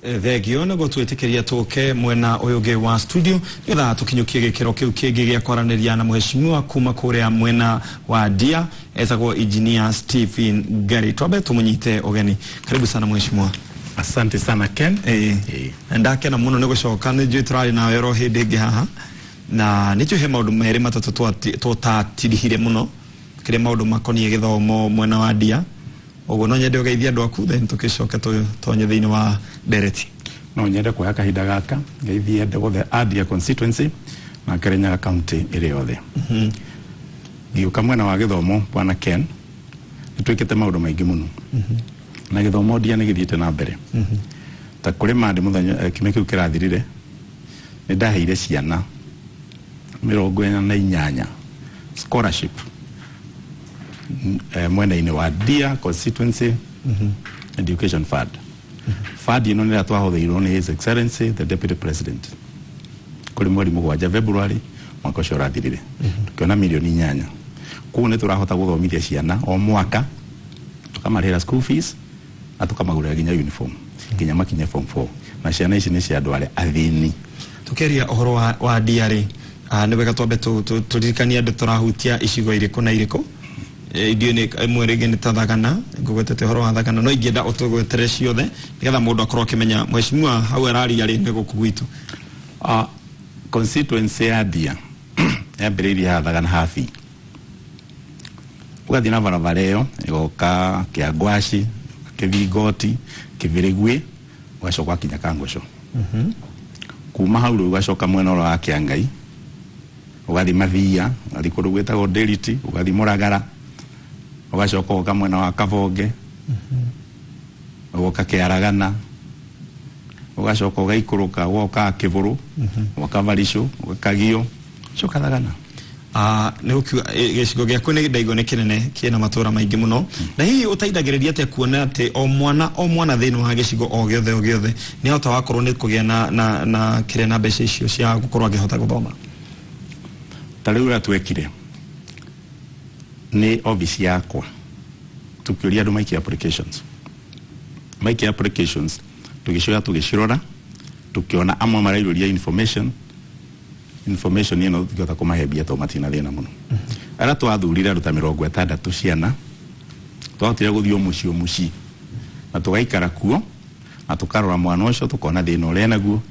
Thengio nĩ gũtwĩtĩkĩria tũke mwena ũyũ ũngĩ wa studio nĩgetha tũkinyũkie gĩkĩro kĩu kĩngĩ gĩa kwaranĩria na mũheshimiwa kuma kũrĩa mwena wa Ndia, etagwo Engineer Stephen Ngari. Twambe tũmũnyite ũgeni. Karibu sana, mheshimiwa. Asante sana, Ken. Ĩĩ. Ndakena mũno nĩ gũcoka. Nĩ njũĩ tũrarĩ nawe oro hĩndĩ ĩngĩ haha na nĩ njũĩ he maũndũ merĩ matatũ tũtatirihire mũno kĩrĩa maũndũ makoniĩ gĩthomo mwena wa Ndia. Ũguo no nyende ũgeithie andũ aku, then tũgĩcoke tũtonye thĩinĩ wa ndereti. No nyende kuoya kahinda gaka ngeithie andũ othe a Ndia constituency na Kirinyaga County ĩrĩ yothe. Ngĩũka mwena wa gĩthomo, bwana Ken, nĩ twĩkĩte maũndũ maingĩ mũno na gĩthomo Ndia nĩ gĩthiĩte na mbere. Ta kũrĩ Monday mũthenya kiumia kĩu kĩrathirire, nĩ ndaheire ciana 48 scholarship mwena-inĩ wa Ndia Constituency Education Fund. Fund ĩno nĩ ĩrĩa twahũthĩirwo nĩ His Excellency the Deputy President kũrĩ mweri 7 February mwaka ũcio ũrathirire, tũkĩona mirioni 8. Koguo nĩ tũrahota gũthomithia ciana o mwaka, tũkamarĩhĩra school fees na tũkamagũrĩra nginya uniform nginya makinye form 4, na ciana ici nĩ cia andũ arĩa athĩni. Tukiaria ũhoro wa Ndia rĩ, nĩ wega twambe tũririkanie andũ tũrahutia icigo irĩkũ na irĩkũ. Ithuĩ nĩ ĩmwe rĩngĩ nĩ ta Thagana, ngũgwetete ũhoro wa Thagana, no ingĩenda ũtũgwetere ciothe nĩgetha mũndũ akorwo akĩmenya mheshimiwa hau araria rĩ nĩ gũkũ gwitũ. Constituency ya Ndia yambĩrĩirie haha Thagana habi, ũgathiĩ na barabara ĩyo ĩgoka Kĩangwaci, Kĩbingoti, Kĩbĩrĩgui, ũgacoka ũgakinya Kangoco. Kuma hau rĩu ũgacoka mwena ũrĩa wa Kĩangai, ũgathiĩ Mathia, ũgathiĩ kũndũ gwĩtagwo Ndĩriti, ũgathiĩ Mũragara, ũgacoka ũgoka mwena wa Kabonge, ũgoka Kĩaragana, ũgacoka ũgaikũrũka ũgoka Kĩbũrũ, ũgoka Baricũ, ũgakagio, coka Thagana. Nĩ gũkiuga gĩcigo gĩaku nĩ ndaigua nĩ kĩnene, kĩna matũra maingĩ mũno. Na hihi ũteithagĩrĩria atĩa kuona atĩ o mwana o mwana thĩinĩ wa gĩcigo o gĩothe o gĩothe nĩ ahota wakorwo nĩ kũgĩa na kĩrĩa na mbeca icio cia gũkorwo akĩhota gũthoma? Ta rĩu ũrĩa twekire nĩ obici yakwa tũkĩũria andũ maikie applications, maikie applications, tũgĩcoya tũgĩcirora, tũkĩona amwe maraihũria information ĩno tũngĩhota kũmahe mbia tondũ matirĩ na thĩna mũno. Arĩa twathurire andũ ta 60 ciana, twahotire gũthiĩ o mũciĩ o mũciĩ na tũgaikara kuo na tũkarora mwana ũcio, tũkona thĩna ũrĩa enaguo,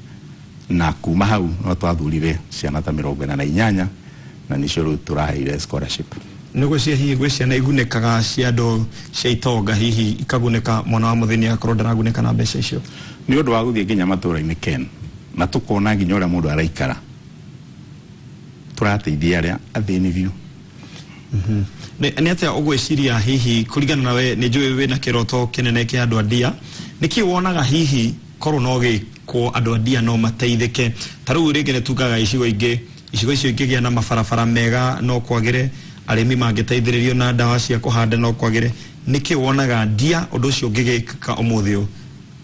na kuma hau no twathurire ciana ta 48 na nĩcio rĩu tũraheire scholarship. Nĩ gwĩciria hihi gwĩ ciana igunĩkaga cia andũ cia itonga, hihi ikagunĩka, mwana wa mũthĩni agakorwo ndaragunĩka na mbeca icio? Nĩ ũndũ wa gũthiĩ nginya matũra-inĩ, Ken, na tũkona nginya ũrĩa mũndũ araikara, tũrateithia arĩa athĩni biũ. Nĩ atĩa ũgwĩciria hihi kũringana na we, nĩ njũĩ wĩna kĩroto kĩnene kĩa andũ a Ndia, nĩkĩ wonaga hihi korwo no gĩkwo andũ a Ndia no mateithĩke? Ta rĩu rĩngĩ nĩ tugaga icigo ingĩ, icigo icio ingĩgĩa na mabarabara mega no kwagĩre, arĩmi mangĩteithĩrĩrio na ndawa cia kũhanda no kwagĩre. Nĩkĩ wonaga Ndia ũndũ ũcio ũngĩgĩkĩka ũmũthĩ ũyũ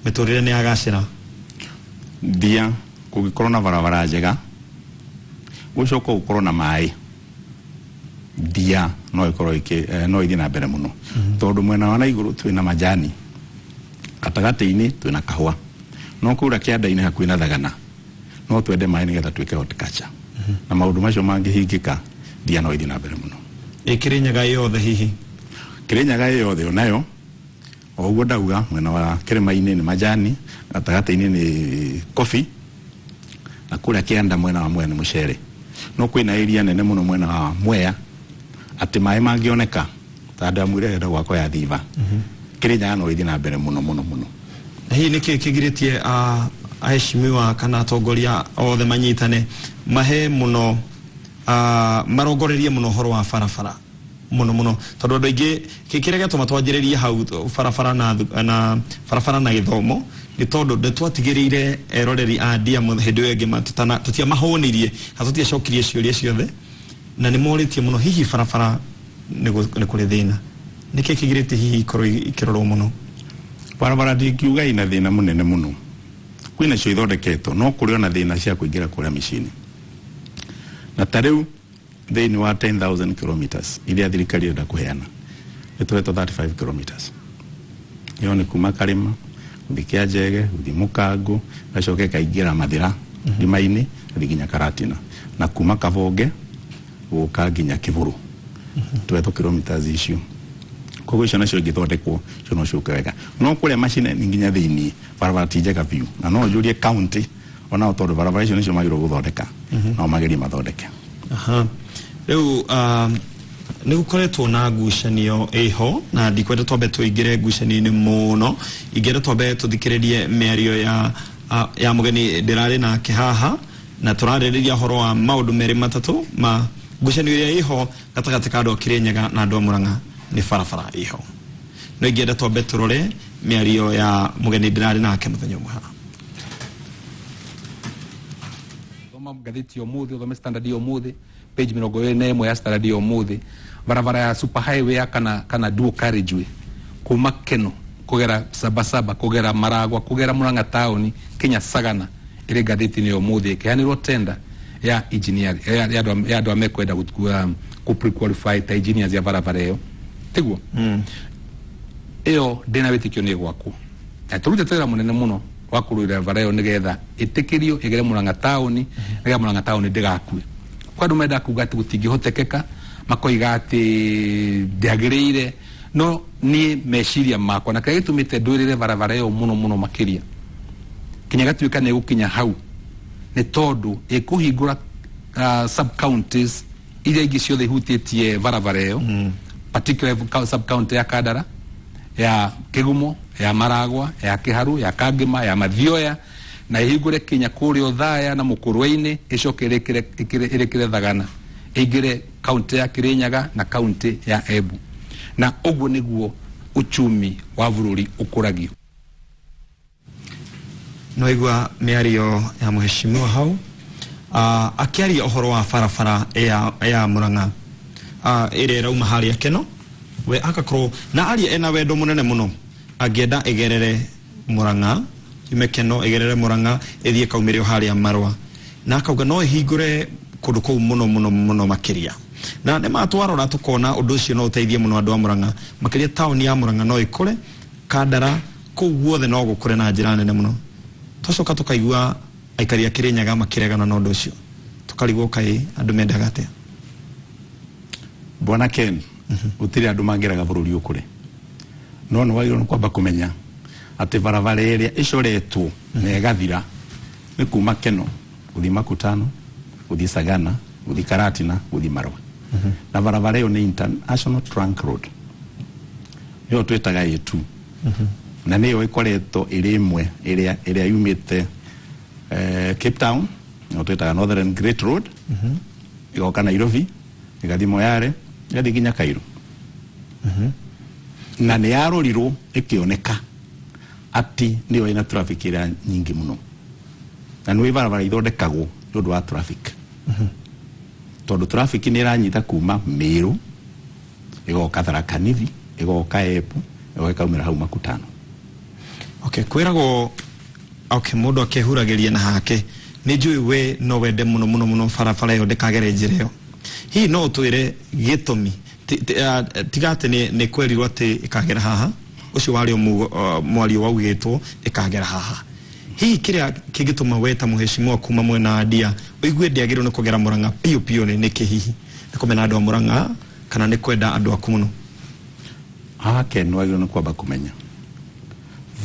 mĩtũrĩre nĩ yagacĩra? Ndia kũngĩkorwo na barabara njega, gũcoka gũkorwo na maĩ, Ndia no ĩkorwo no ĩthiĩ na mbere mũno, tondũ mwena wa na igũrũ twĩna majani, gatagatĩ-inĩ twĩna kahũa, no kũrĩa kĩanda-inĩ hakuhĩ na Thagana no twende maĩ nĩgetha twĩke horticulture, na maũndũ macio mangĩhingĩka, Ndia no ĩthiĩ na mbere mũno. Ĩ Kĩrĩnyaga ĩ yothe hihi? Kĩrĩnyaga ĩ yothe onayo o ũguo ndauga, mwena wa kĩrĩma-inĩ nĩ majani, gatagatĩ-inĩ nĩ coffee, na kũrĩa kĩanda mwena wa Mwea nĩ mũcere. No kwĩna area nene mũno mwena wa Mwea atĩ maĩ mangĩoneka ta ndamu ĩrĩa ĩrenda gwakwo ya Thiba, Kĩrĩnyaga no ĩthiĩ na mbere mũno mũno mũno. Na hihi nĩkĩ kĩgirĩtie aheshimiwa kana atongoria othe manyitane mahe mũno, marongorerie mũno ũhoro wa barabara mũno mũno, tondũ andũ aingĩ kĩrĩa gĩatũma twanjĩrĩrie hau barabara na barabara na gĩthomo nĩ tondũ nĩ twatigĩrĩire eroreri a Ndia hĩndĩ ĩyo ĩngĩ tũtiamahũnirie na tũtiacokirie ciũria ciothe, na nĩ morĩtie mũno hihi barabara nĩ kũrĩ thĩna. Nĩkĩ kĩgirĩtie hihi ikorwo ikĩrorwo mũno? Barabara ndingiuga ina thĩna mũnene mũno, kwĩna cio ithondeketwo, no kũrĩ ona thĩna cia kũingĩra kũrĩa mĩciĩ-inĩ. Na ta rĩu thĩinĩ wa 10,000 kilometers iria thirikari ĩrenda kũheana, nĩ tũhetwo 35 kilometers. Ĩyo nĩ kuma Karĩma Gũthiĩ Kĩanjege, gũthiĩ Mũkango, ĩgacoka ĩkaingĩra Mathĩra ndima-inĩ, ĩgathiĩ nginya Karatina, na kuma Kabonge gũka nginya Kĩbũrũ, 12 kilometers icio. Koguo icio nacio ingĩthondekwo, icio no ciũke wega. No kũrĩa macinani nginya thĩiniĩ, barabara ti njega biũ, na no njũrie county onao, tondũ barabara icio nĩcio magĩrĩirwo gũthondeka, no magerie mathondeke. Aha. Rĩu nĩ gũkoretwo na ngucanio ĩho, na ndikwenda twambe tũingĩre ngucanio-inĩ mũno. Ingĩenda twambe tũthikĩrĩrie mĩario ya mũgeni ndĩrarĩ nake haha, na tũrarĩrĩria ũhoro wa maũndũ merĩ matatũ ma ngucanio ĩrĩa ĩho gatagatĩ ka andũ a Kĩrĩnyaga na andũ a Mũrang'a nĩ barabara ĩho. No ingĩenda twambe tũrore mĩario ya mũgeni ndĩrarĩ nake mũthenya ũmwe haha. Thoma ngathĩti ya ũmũthĩ, ũthome Standard ya ũmũthĩ, page 21 ya Standard ya ũmũthĩ. Barabara ya super highway ya kana dual carriageway kuma Keno kũgera Sabasaba, kũgera Maragwa, kũgera Murang'a taũni kinya Sagana ĩrĩ ngathĩti-inĩ ya ũmũthĩ, ĩkĩheanĩrwo tender ya engineer ya andũ a mekwenda kũ pre-qualify ta engineers ya barabara ĩyo, tiguo? Ĩyo ndĩna wĩtĩkio nĩ ĩgwakwo, na tũrutĩte wĩra mũnene mũno wa kũrũĩrĩra bara ĩyo nĩgetha ĩtĩkĩrio ĩgere Murang'a taũni, nĩgetha Murang'a taũni ndĩgakue. Kwa andũ mendaga kuga atĩ gũtingĩhotekeka, makoiga atĩ ndĩagĩrĩire, no niĩ meciria makwa na kĩrĩa gĩtũmĩte ndũĩrĩre barabara ĩyo mũno mũno makĩria kinya gatuĩka nĩ ĩgũkinya hau nĩ tondũ ĩkũhingũra sub counties iria ingĩ ciothe ihutĩtie barabara ĩyo, particularly sub county ya Kandara, ya Kĩgumo, ya Maragwa, ya Kĩharu, ya Kangĩma, ya Mathioya, na ĩhingũre kinya kũrĩa Othaya na Mũkũrwe-inĩ, ĩcoke ĩrĩkĩre Thagana, ĩingĩre kaunti ya Kĩrĩnyaga na kaunti ya Embu, na ũguo nĩguo uchumi wa bũrũri ũkũragio. Nĩwaigua mĩario ya mheshimiwa hau, akĩaria ũhoro wa barabara ya Murang'a ĩrĩa ĩrauma harĩa Keno. We agakorwo na aria ena wendo mũnene mũno, angĩenda ĩgerere Murang'a, yume Keno ĩgerere Murang'a, ĩthiĩ ĩkaumĩre o harĩa Marwa, na akauga no ĩhingũre kũndũ kũu mũno mũno mũno makĩria. Na nĩ matwarora tũkona ũndũ ũcio no ũteithie mũno andũ a Murang'a, makĩria taũni ya Murang'a no ĩkũre, Kandara kũu guothe no gũkũre na njĩra nene mũno. Twacoka tũkaigua aikari a Kĩrĩnyaga makĩregana na ũndũ ũcio, tũkarigwo kaĩ andũ mendaga atĩa? Bwana Ken, gũtirĩ andũ mangĩraga bũrũri ũkũre, no nĩ wagĩrĩirwo nĩ kwamba kũmenya atĩ barabara ĩrĩa ĩcoretwo na ĩgathira nĩ kuma Keno gũthiĩ Makutano, gũthiĩ Sagana, gũthiĩ Karatina, gũthiĩ Marwa, na barabara ĩyo nĩ International Trunk Road, nĩyo twĩtaga A2, na nĩyo ĩkoretwo ĩrĩ ĩmwe ĩrĩa yumĩte Cape Town, nĩyo twĩtaga Northern Great Road, ĩgoka Nairobi, ĩgathiĩ Moyale, ĩgathiĩ nginya Cairo, na nĩ yarorirwo ĩkĩoneka atĩ nĩyo ĩna traffic ĩrĩa nyingĩ mũno. Na nĩ barabara ithondekagwo nĩ ũndũ wa traffic, tondũ traffic nĩ ĩranyita kuma Meru, ĩgoka Tharaka Nithi, ĩgoka Embu, ĩgoka ĩkaumĩra hau Makutano. Okay, kwĩragwo okay, mũndũ akehuragĩria na hake. Nĩ njũĩ we no wende mũno mũno mũno barabara ĩyo ndĩkagere njĩra ĩyo. Hihi no ũtwĩre gĩtũmi? Tiga atĩ nĩ kwerirwo atĩ ĩkagera haha, ũcio warĩ o mwario waugĩtwo ĩkagera haha. Hihi kĩrĩa kĩngĩtũma we ta mũheshimiwa kuma mwena wa Ndia ũigue ndĩagĩrĩirwo nĩ kũgera Murang'a piũ piũ nĩ nĩkĩ? Hihi nĩ kũmena andũ a Murang'a kana nĩ kwenda andũ aku mũno? Haha Ken, nĩ wagĩrĩirwo nĩ kwamba kũmenya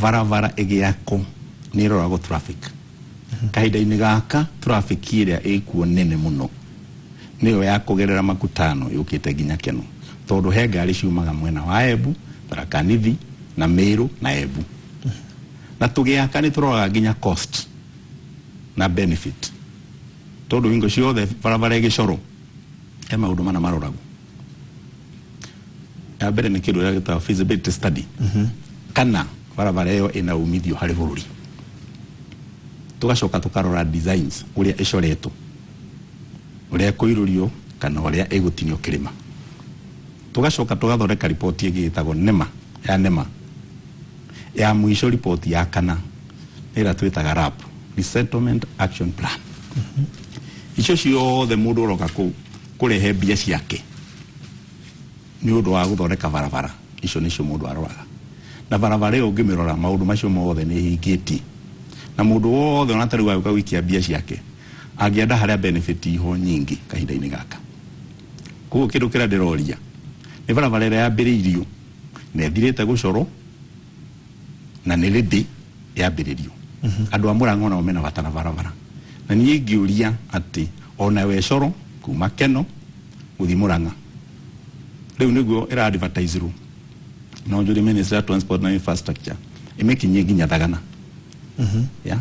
barabara ĩgĩakwo nĩ ĩroragwo traffic. Kahinda-inĩ gaka traffic ĩrĩa ĩkuo nene mũno nĩyo ya kũgerera Makutano yũkĩte nginya Keno, tondũ he ngari ciumaga mwena wa Embu, Tharaka Nithi na Meru na Embu. Na tũgĩaka nĩ tũroraga nginya cost na benefit, tondũ hingo ciothe barabara ĩgĩcorwo he maũndũ mana maroragwo. Ya mbere nĩ kĩndũ kĩrĩa gĩtagwo feasibility study, kana barabara ĩyo ĩna umithio harĩ bũrũri. Tũgacoka tũkarora designs, ũrĩa ĩcoretwo, ũrĩa ĩkũirũrio kana ũrĩa ĩgũtinio kĩrĩma. Tũgacoka tũgathondeka riboti ĩngĩ ĩtagwo NEMA, ya NEMA. Ya mũico, riboti ya kana, nĩ ĩrĩa twĩtaga RAP, Resettlement Action Plan. Icio ciothe mũndũ ũroka kũrehe mbia ciake nĩ ũndũ wa gũthondeka barabara icio nĩcio mũndũ aroraga. Na barabara ĩyo ũngĩmĩrora, maũndũ macio mothe nĩ ĩhingĩtie, na mũndũ wothe ona tarĩu agĩũka gũikia mbia ciake angĩenda harĩa benefit iho nyingĩ kahinda-inĩ gaka. Koguo kĩndũ kĩrĩa ndĩroria nĩ barabara ĩrĩa yambĩrĩirio na ĩthirĩte gũcorwo na nĩ rĩndĩ yambĩrĩrio. Andũ a Mũrang'a onao mena bata na barabara, na niĩ ingĩũria atĩ ona we ĩcorwo kuma Keno gũthiĩ Mũrang'a. Rĩu nĩguo ĩra advertise-irwo, no njũrie Ministry ya Transport na Infrastructure ĩmĩkinyie nginya Thagana ya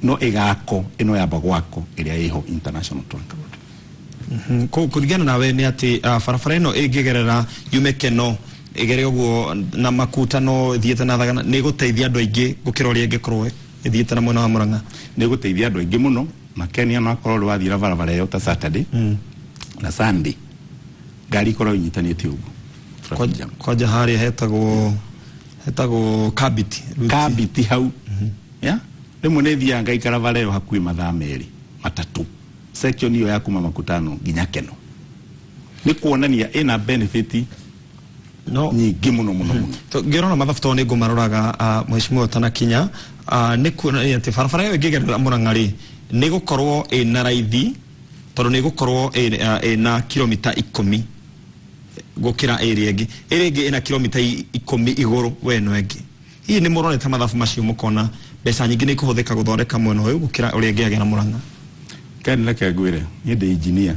no ĩgako ĩno yamba gwako ĩrĩa ĩho international trunk road. Kũringana nawe nĩ atĩ barabara ĩno ĩngĩgerera yume Keno ĩgere ũguo na Makutano ĩthiĩte na Thagana, nĩ ĩgũteithia andũ aingĩ gũkĩra ũrĩa ĩngĩkorwo ĩthiĩte na mwena wa Mũrang'a? Nĩ ĩgũteithia andũ aingĩ mũno makenia. No akorwo rĩ wathiĩra barabara ĩyo ta Saturday na Sunday, ngari ikoragwo inyitanĩte ũguo. Traffic jam. Kwanja harĩa hetagwo Kabiti. Kabiti hau ya rĩmwe nĩ thiaga ngaikara bara ĩyo hakuhĩ mathaa 2, 3, section ĩyo ya kuma Makutano nginya Keno. Nĩ kuonania ĩna benefit no nyingĩ mũno mũno mũno. Ngĩrora mathabu, tondũ nĩ ngũmaroraga, mheshimiwa ũtanakinya, nĩ kuonania atĩ barabara ĩyo ĩngĩgerera Mũrang'a rĩ, nĩ gũkorwo ĩna raithi, tondũ nĩ gũkorwo ĩna kilomita 10 gũkĩra ĩrĩa ĩngĩ. Ĩrĩa ĩngĩ ĩna kilomita 10 igũrũ we ĩno ĩngĩ. Hihi nĩ mũrorete mathabu macio mũkona mbeca nyingĩ nĩ ikũhũthĩka gũthondeka mwena ũyũ gũkĩra ũrĩa ĩngĩagera Mũrang'a? Ken, reke ngwĩre, niĩ ndĩ engineer,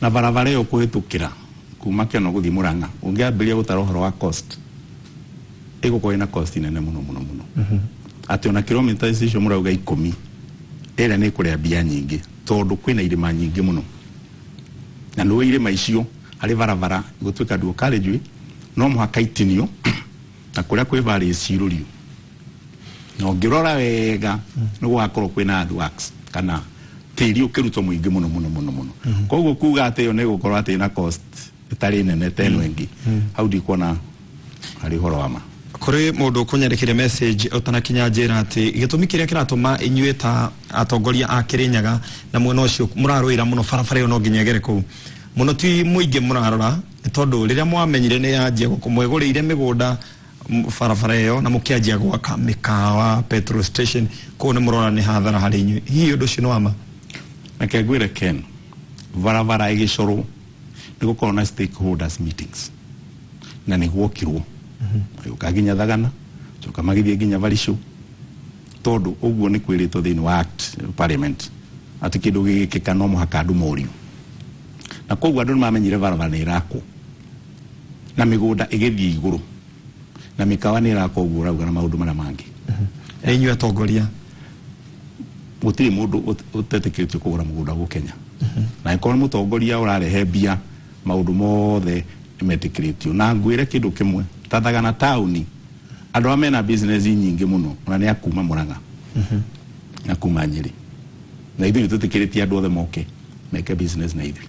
na barabara ĩyo kũhĩtũkĩra kuma Keno gũthiĩ Mũrang'a, ũngĩambĩrĩria gũtara ũhoro wa cost, ĩgũkorwo ĩna cost nene mũno mũno mũno, atĩ ona kilomita icio mũrauga 10, ĩrĩa nĩ ĩkũrĩa mbia nyingĩ, tondũ kwĩna irĩma nyingĩ mũno, na nĩ irĩma icio harĩ barabara gũtuĩka dual carriageway no mũhaka itinio na kũrĩa kwĩ valleys cirũrio, na ũngĩrora wega nĩ gũgakorwo kwĩna earthworks kana tĩri ũkĩrutwo mũingĩ mũno mũno mũno mũno. Koguo kuga atĩ ĩyo nĩ ĩgũkorwo atĩ ĩna cost ĩtarĩ nene ta ĩno ĩngĩ, hau ndikuona harĩ ũhoro wa ma. Kũrĩ mũndũ ũkũnyandĩkĩre message ũtanakinya njĩra atĩ gĩtũmi kĩrĩa kĩratũma inyuĩ ta atongoria a Kĩrĩnyaga na mwena ũcio mũrarũĩra mũno barabara ĩyo no nginya ĩgere kũu mũno, ti mũingĩ mũrarora, nĩ tondũ rĩrĩa mwamenyire nĩ yanjia gũkũ, mwegũrĩire mĩgũnda barabara ĩyo na mũkĩanjia gwaka mĩkawa, petrol station kũu, nĩ mũrora nĩ hathara harĩ inyuĩ. Hihi ũndũ ũcio nĩ wa ma? Reke ngwĩre, Ken, barabara ĩgĩcorwo nĩ gũkorwo na stakeholders meetings, na nĩ gwokirwo magĩũka nginya Thagana, coka magĩthiĩ nginya Barisho, tondũ ũguo nĩ kwĩrĩtwo thĩinĩ wa act parliament atĩ kĩndũ gĩgĩkĩka no mũhaka andũ morio, na koguo andũ nĩ mamenyire barabara nĩ ĩrakwo na mĩgũnda ĩgĩthiĩ igũrũ na mĩkawa nĩ ĩrakwo ũguo ũrauga na maũndũ marĩa mangĩ. Nĩ inyuĩ atongoria. Gũtirĩ mũndũ ũtetĩkĩrĩtio kũgũra mũgũnda gũkũ Kenya, na angĩkorwo nĩ mũtongoria ũrarehe mbia, maũndũ mothe nĩ metĩkĩrĩtio. Na ngwĩre kĩndũ kĩmwe, ta Thagana taũni, andũ arĩa mena business nyingĩ mũno ona nĩ akuma Mũrang'a na kuma Nyĩrĩ, na ithuĩ nĩ twĩtĩkĩrĩtie andũ othe moke meke business na ithuĩ.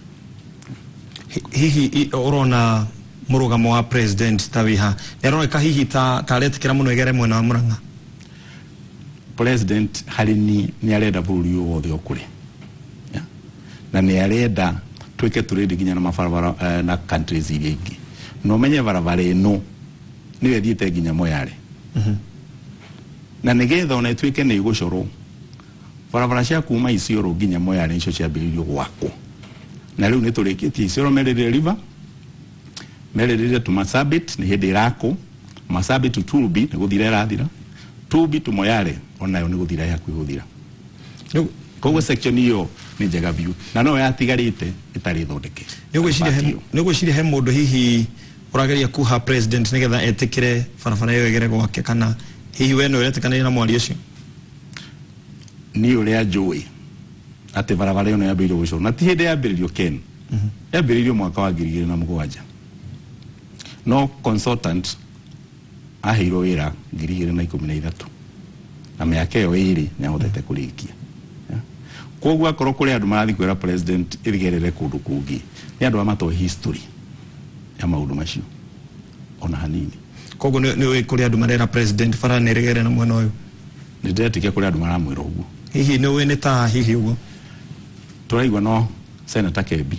Hihi ũrona mũrũgamo wa president ta wĩha? Nĩ aroneka hihi ta aretĩkĩra mũno ĩgere mwena wa Mũrang'a? President harĩ ni nĩ arenda bũrũri ũyũ wothe ũkũre. Yeah. Na nĩ arenda twĩke trade nginya na mabarabara na countries iria ingĩ, na ũmenye barabara ĩno nĩyo ĩthiĩte nginya Moyale, na nĩgetha ona ĩtuĩke nĩ ĩgũcorwo, barabara cia kuma Isiolo nginya Moyale nicio ciambĩrĩirio gwakwo, na rĩu nĩ tũrĩkĩtie Isiolo Merĩrĩre River, Merĩrĩre to Marsabit nĩ hĩndĩ ĩrakwo, Marsabit to Turbi nĩ gũthira ĩrathira, Turbi to Moyale onayo nĩ gũthira ĩ hakuhĩ gũthira. Koguo section ĩyo nĩ njega biũ na no yatigarĩte ĩtarĩ thondeke. Nĩ ũgwĩciria he mũndũ hihi ũrageria kuha president nĩgetha etĩkĩre barabara ĩyo ĩgere gwake, kana hihi we nĩ ũretĩkanĩria na mwario ũcio? Niĩ ũrĩa njũĩ atĩ barabara ĩyo nĩ yambĩrĩirio gũcorwo, na ti hĩndĩ yambĩrĩirio, Ken, yambĩrĩirio mwaka wa 2007, no consultant aheirwo wĩra 2013, na mĩaka ĩyo 2 nĩ ahotete kũrĩkia. Yeah. Koguo akorwo kũrĩ andũ marathiĩ kwĩra president ĩgerere kũndũ kũngĩ, nĩ andũ arĩa matoĩ history ya maũndũ macio ona hanini. Koguo nĩ ũĩ kũrĩ andũ marera president bara nĩ ĩregere na mwena ũyũ? Nĩ ndĩretĩkia kũrĩ andũ maramwĩra ũguo. Hihi nĩ ũĩ nĩ ta hihi ũguo? Tũraigua no Senator Kebi,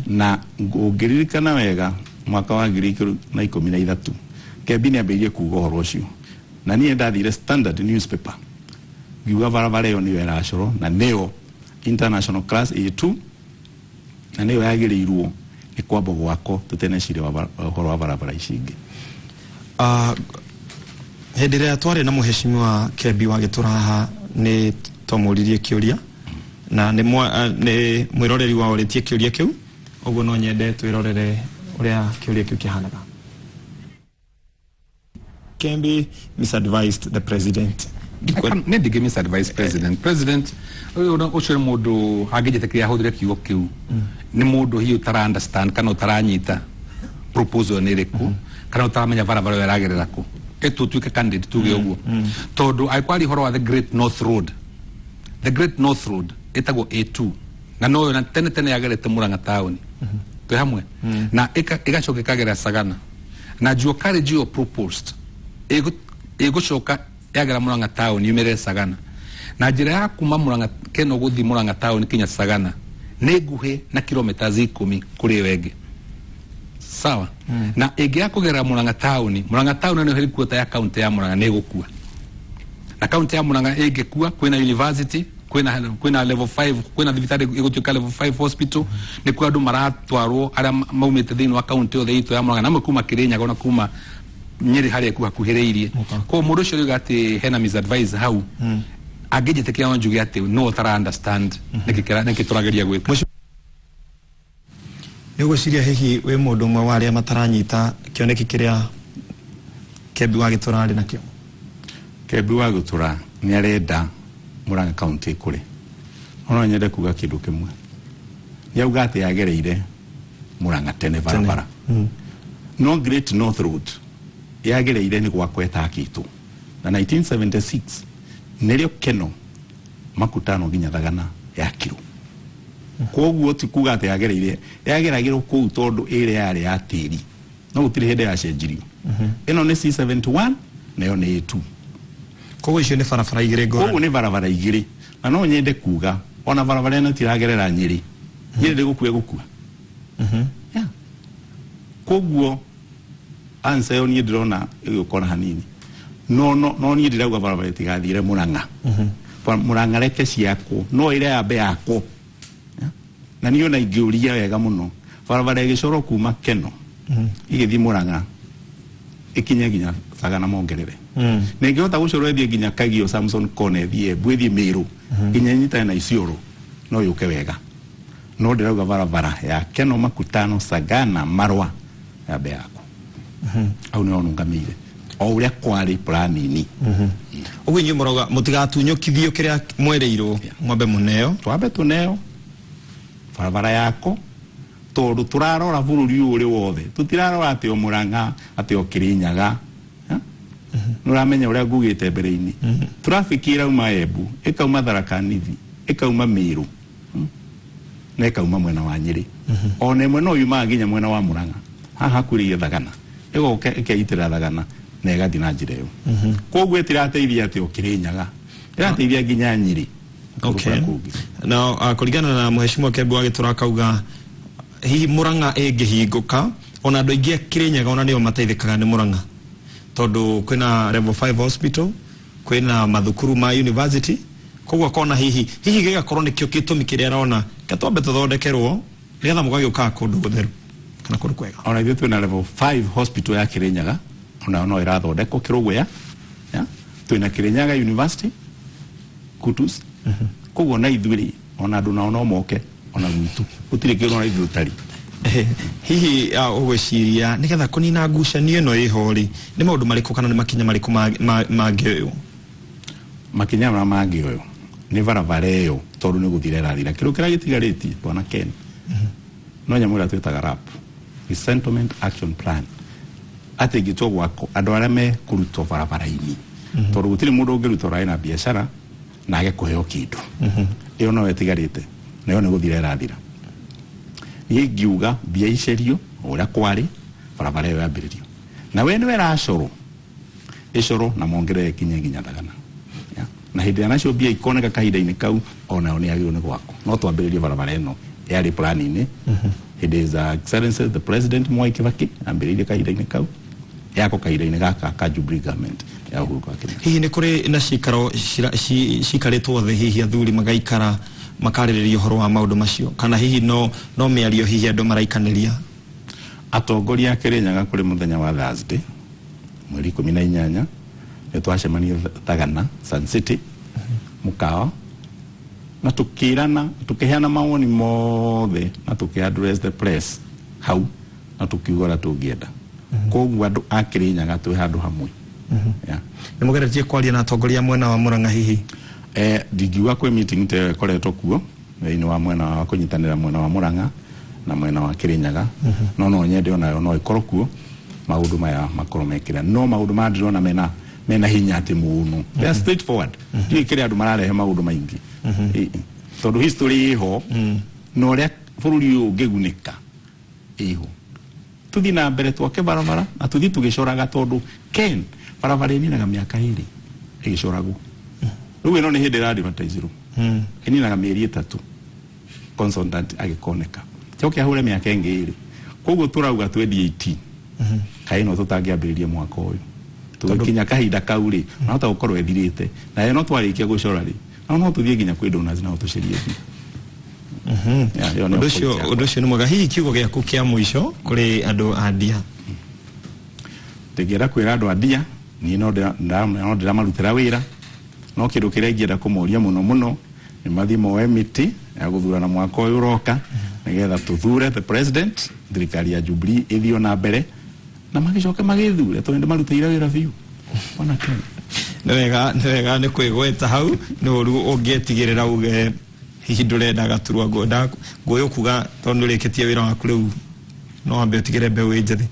na ũngĩririkana wega Mwaka wa 2013 Kembi nĩ ambĩrĩirie kuga ũhoro ũcio, na niĩ ndathire Standard newspaper ngiuga barabara ĩyo nĩyo ĩracorwo na nĩyo international class A2 na nĩyo yagĩrĩirwo nĩ kwamba gwakwo tũteneciria ũhoro wa barabara ici ingĩ. Hĩndĩ ĩrĩa twarĩ na mũheshimiwa Kembi wa Gĩtũra haha, nĩ twamũririe kĩũria na nĩ mwĩroreri wa orĩtie kĩũria kĩu. Ũguo no nyende twĩrorere ũrĩa kĩũria kĩu kĩhanaga. Kembi misadvised the president. Nĩ ndingĩ misadvise president. President ũcio nĩ mũndũ angĩnjĩtĩkĩria ahũthĩre kiugo kĩu, nĩ mũndũ hihi ũtara understand kana ũtaranyita proposal nĩ ĩrĩkũ kana ũtaramenya barabara ĩyo ĩragerera kũ. Ĩtũ tuĩke candid, tuge ũguo, tondũ angĩkwaria ũhoro wa the Great North Road, the Great North Road ĩtagwo A2 na noyo na tene tene yagerete Murang'a taũni, twĩ hamwe, na ĩgacoka ĩkagera Sagana na dual carriage ĩyo proposed ĩgũcoka yagera Murang'a taũni yumĩrĩre Sagana, na njĩra ya kuma Murang'a Keno gũthiĩ Murang'a taũni kinya Sagana nĩ nguhĩ na kilometers 10 kũrĩ ĩyo ĩngĩ, sawa? Na ĩngĩ ya kũgerera Murang'a taũni, Murang'a taũni nĩyo headquarter ya kaunti ya Murang'a, nĩ ĩgũkua, na kaunti ya Murang'a ĩngĩkua, kwĩna university, kwĩna level 5, kwĩna thibitarĩ ĩgũtuĩka level 5 hospital, nĩ kuo andũ maratwarwo arĩa maumĩte thĩinĩ wa kaunti yothe itũ ya Murang'a, na amwe kuma Kĩrĩnyaga na kuma Nyĩrĩ harĩa ĩkuhakuhĩrĩirie. Koguo mũndũ ũcio rĩuga atĩ hena misadvice hau, angĩnjĩtĩkĩra no njuge atĩ no ũtara understand nĩkĩ tũrageria gwĩka. Nĩ ũgwĩciria hihi wĩ mũndũ ũmwe wa arĩa mataranyita kĩoneki kĩrĩa Kembi wa Gĩtũra arĩ nakĩo? Kembi wa Gĩtũra nĩ arenda Murang'a kaunti ĩkũre. No nyende kuga kĩndũ kĩmwe. Nĩ auga atĩ yagereire Murang'a tene barabara, no Great North Road yagereire nĩ gwakwo ĩtakĩtwo na 1976 nĩrĩo Keno Makutano nginya Thagana yakirwo. Koguo ti kuga atĩ yagereire, yageragĩrwo kũu tondũ ĩrĩa yarĩ ya tĩri, no gũtirĩ hĩndĩ yacenjirio. Ĩno nĩ C71, nayo nĩ A2. Koguo icio nĩ barabara igĩrĩ koguo ngũrani. Nĩ barabara igĩrĩ, na no nyende kuga ona barabara ĩno tiragerera Nyĩrĩ. Nyĩrĩ ndĩgũkua, ĩgũkua. Yeah. Koguo answer ĩyo niĩ ndĩrona ĩgĩũka hanini, no niĩ ndĩrauga barabara ĩtigathire Murang'a. Murang'a reke ciakwo, no ĩrĩa yambe yakwo. Yeah. Na niĩ ona ingĩũria wega mũno, barabara ĩgĩcorwo kuma Keno ĩgĩthiĩ Murang'a ĩkinye nginya Sagana mongerere, na ĩngĩhota gũcorwo ĩthiĩ nginya Kagio, Samson Kone, ĩthiĩ Embu, ĩthiĩ Meru nginya ĩnyitane na Isiolo, no yũke wega. No ndĩrauga barabara ya Keno Makutano Sagana Marwa yambe yakwo, au nĩho nũngamĩire o ũrĩa kwarĩ planini. Ũguo inyuĩ mũrauga mũtigatunyũkithio kĩrĩa mwerĩirwo, mwambe mũneo. Twambe tũneo barabara yako, tondũ tũrarora bũrũri ũyũ ũrĩ wothe, tũtirarora atĩ o Murang'a, atĩ o Kĩrĩnyaga. Nĩ ũramenya ũrĩa ngugĩte mbere-inĩ, traffic ĩrauma Embu, ĩkauma Tharaka Nithi, ĩkauma Meru na ĩkauma mwena wa Nyĩrĩ, ona ĩmwe no yumaga nginya mwena wa Murang'a haha hakuhĩrĩirie Thagana, ĩgoka ĩkeitĩrĩra Thagana na ĩgathiĩ na njĩra ĩyo. Koguo ĩtirateithia atĩ o Kĩrĩnyaga, ĩrateithia nginya Nyĩrĩ kũrĩa kũngĩ. Na kũringana na mũheshimiwa Kembi wa Gĩtũra, akauga hihi Murang'a ĩngĩhingũka, ona andũ aingĩ a Kĩrĩnyaga ona nĩo mateithĩkaga nĩ Murang'a, tondũ kwĩna level 5 hospital, kwĩna mathukuru ma university. Koguo akona hihi gĩgakorwo nĩkĩo gĩtũmi kĩrĩa arona ke twambe tũthondekerwo nĩgetha mũgagĩũkaga kũndũ gũtheru kana kũndũ kwega. Ona ithuĩ twĩna level 5 hospital ya Kĩrĩnyaga, onayo no ĩrathondekwo Kĩrũgũya. Yeah. Twĩna Kĩrĩnyaga University, Kutus. Koguo na ithuĩ rĩ, ona andũ nao no moke ona gwitũ, gũtirĩ kĩndũ ona ithuĩ tũtarĩ. Hihi ũgwĩciria nĩgetha kũnina ngucanio ĩno ĩho rĩ, nĩ maũndũ marĩkũ kana nĩ makinya marĩkũ mangĩoywo? Makinya marĩa mangĩoywo nĩ barabara ĩyo, tondũ nĩ gũthira ĩrathira, kĩndũ kĩrĩa gĩtigarĩtie, bwana Ken, no nyamũ ĩrĩa twĩtaga RAP, Resettlement Action Plan, atĩ ingĩtua gwakwo andũ arĩa mekũrutwo barabara-inĩ, tondũ gũtirĩ mũndũ ũngĩrutwo ũrarĩ na biacara na age kũheo kĩndũ. Ĩyo no ĩtigarĩte, nayo nĩ gũthira ĩrathira. Niĩ ingiuga mbia icerio o ũrĩa kwarĩ, barabara ĩyo yambĩrĩrio na we nĩwe ĩracorwo, ĩcorwo na mongerere ĩkinye nginya Thagana. Yeah. Na hĩndĩ ĩrĩa nacio mbia ikoneka kahinda-inĩ kau, onayo nĩ yagĩrĩirwo nĩ gwakwo, no twambĩrĩrie barabara ĩno yarĩ plan-inĩ. Hĩndĩ His Excellency the President Mwai Kibaki ambĩrĩirie kahinda-inĩ kau yako, kahinda-inĩ gaka ka Jubilee government ya Uhuru wa Kenyatta. Hihi nĩ kũrĩ na cikaro cikarĩtwo thĩ, hihi athuri magaikara makarĩrĩria ũhoro wa maũndũ macio, kana hihi no mĩario hihi andũ maraikanĩria? Atongoria a Kirinyaga, kũrĩ mũthenya wa Thursday mweri 18 nĩ twacemania Thagana Sun City mũkawa, na tukirana, tukiheana mawoni mothe, na tuki address the press hau, na tukiuga ũrĩa tũngĩenda. Koguo andũ a Kirinyaga twĩ handũ hamwe. Yeah. Nĩ mũgeretie kwaria na atongoria mwena wa Murang'a hihi? Ndingiuga kwĩ meeting ta ĩyo ĩkoretwo kuo thĩinĩ wa mwena wa kũnyitanĩra mwena wa Murang'a na mwena wa Kirinyaga, no nyende onayo no ĩkorwo kuo, maũndũ maya makorwo mekĩra. No maũndũ maya ndĩrona mena hinya atĩ mũno, they are straightforward. Ndiũĩ kĩrĩa andũ mararehe maũndũ maingĩ. Tondũ history ĩho na ũrĩa bũrũri ũyũ ũngĩgunĩka ĩho. Tuthiĩ na mbere twake barabara na tuthiĩ tũgĩcoraga, tondũ ken barabara ĩninaga mĩaka 2 ĩgĩcoragwo. Rĩu ĩno nĩ hĩndĩ ĩra-advertise-irwo, ĩninaga mĩeri 3 consultant agĩkoneka, coke ahũre mĩaka ĩngĩ 2. Koguo tũrauga 2018 kaĩ ĩno tũtangĩambĩrĩria mwaka ũyũ, tũgĩkinya kahinda kau rĩ, nahota gũkorwo ĩthirĩte. Na ĩno twarĩkia gũcora rĩ, no tũthiĩ nginya kwĩ donors nao tũcarie mbia. Yeah, ĩyo nĩyo Ũndũ ũcio point yakwa. Ũndũ ũcio nĩ mwega. Hihi kiugo gĩaku kĩa mũico kũrĩ andũ a Ndia? Ndingĩenda kwĩra andũ a Ndia, niĩ no ndĩramarutĩra wĩra, no kĩndũ kĩrĩa ingĩenda kũmoria mũno mũno nĩ mathiĩ moe mĩtĩ ya gũthurana mwaka ũyũ ũroka, nĩgetha tũthure the president, thirikari ya Jubilee ĩthiĩ na mbere, na magĩcoke magĩthure, tondũ ndĩmarutĩire wĩra biũ ona Ken. Nĩ wega, nĩ wega, nĩ kwĩgweta hau nĩ ũru ũngĩetigĩrĩra uge hihi ndũrenda gaturwa. Ngwenda ngũyũ kuga tondũ nĩ ũrĩkĩtie wĩra waku rĩu, no wambe ũtigĩre mbeũ ĩ njĩthĩ.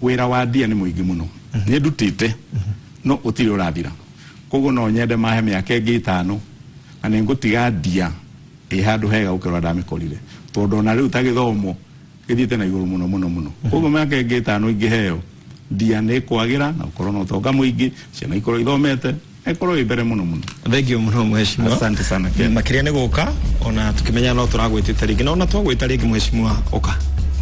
Wĩra wa Ndia nĩ mũingĩ mũno, nĩ ndutĩte no ũtirĩ ũrathira. Koguo no nyende mahe mĩaka ĩngĩ 5, na nĩ ngũtiga Ndia ĩ handũ hega gũkĩra ũrĩa ndamĩkorire, tondũ ona rĩu ta gĩthomo gĩthiĩte na igũrũ mũno mũno mũno. Koguo mĩaka ĩngĩ 5 ingĩheo, Ndia nĩ kwagĩra na gũkorwo na ũtonga mũingĩ, ciana ikorwo ithomete, ĩkorwo ĩ mbere mũno mũno. Thank you mũno, mheshimiwa. Asante sana, Ken. Makĩria nĩ gũka, ona tukĩmenya no tũragwĩtĩte rĩngĩ, na ona twagwĩta rĩngĩ, mheshimiwa, ũka.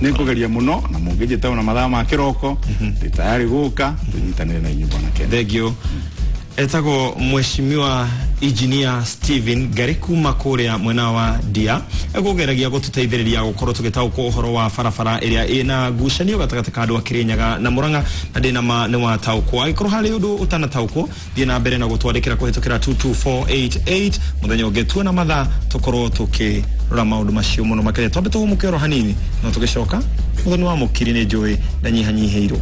Nĩ ngũgeria mũno, na mũngĩnjĩta ona mathaa ma kĩroko, ndĩ tayari gũka tũnyitanĩre na inyuĩ, bwana Ken. Thank you. Etagwo Mheshimiwa Engineer Stephen Ngari kuma kũrĩa mwena wa Ndia, ekũgeragia gũtũteithĩrĩria gũkorwo tũgĩtaũkwo ũhoro wa barabara ĩrĩa ĩna ngucanio gatagatĩ ka andũ a Kĩrĩnyaga na Mũrang'a, na ndĩna ma nĩ wataũkwo. Angĩkorwo harĩ ũndũ ũtanataũkwo, thiĩ na mbere na gũtwandĩkĩra kũhĩtũkĩra 22488. Mũthenya ũngĩ tuona mathaa tũkorwo tũkĩrora maũndũ macio mũno makĩria. Twambe tũhũmũke oro hanini, no tũgĩcoka mũthoni wa mũkiri nĩ njũĩ ndanyihanyihĩirwo.